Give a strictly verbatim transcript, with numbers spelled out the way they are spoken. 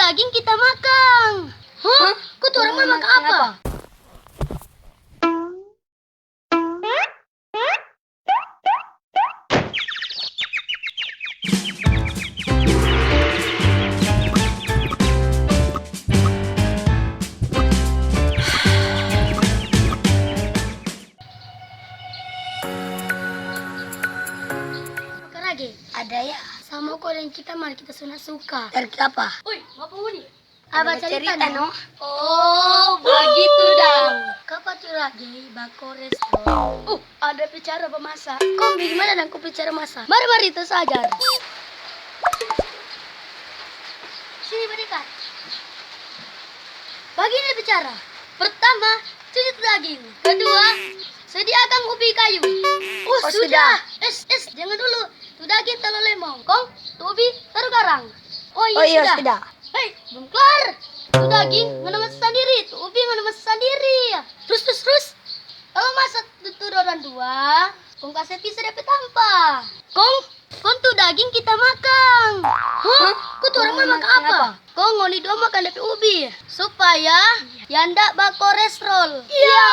daging kita makang. Hah? Kong tu orang mau makang apa? Karage. Ada ya. Sama ko deng kita, mar kita so suka. Dari apa? Oi, apa ngoni? Ada bacarita, no? Oh, bagitu dang. Kapa tu lagi bakores, no? Uh, ada pe cara bamasa. Kong bagaimana dang ko pe cara masa? Mari, mari, kita so ajar. Sini, badekat. Bagini pe cara. Pertama, cuci tu daging. Kedua, sediakan ubi kayu. Oh, sudah. Es, es, jangan dulu. Tu daging taru lemong. Kong, tu ubi taru garang. Oh iya, sudah. Hei, belum klar. Tu daging ngana masa sandiri, tu ubi ngana masa sandiri. Trus, trus, trus. Kalu masa tu, tu dorang dua, kong kase pisa dia pe tampa. Kong, kong tu daging kita makang. Hah? Kong tu orang mau makang apa? Kong ngoni dua makang dia pe ubi, supaya nyanda bakolesterol. Iya.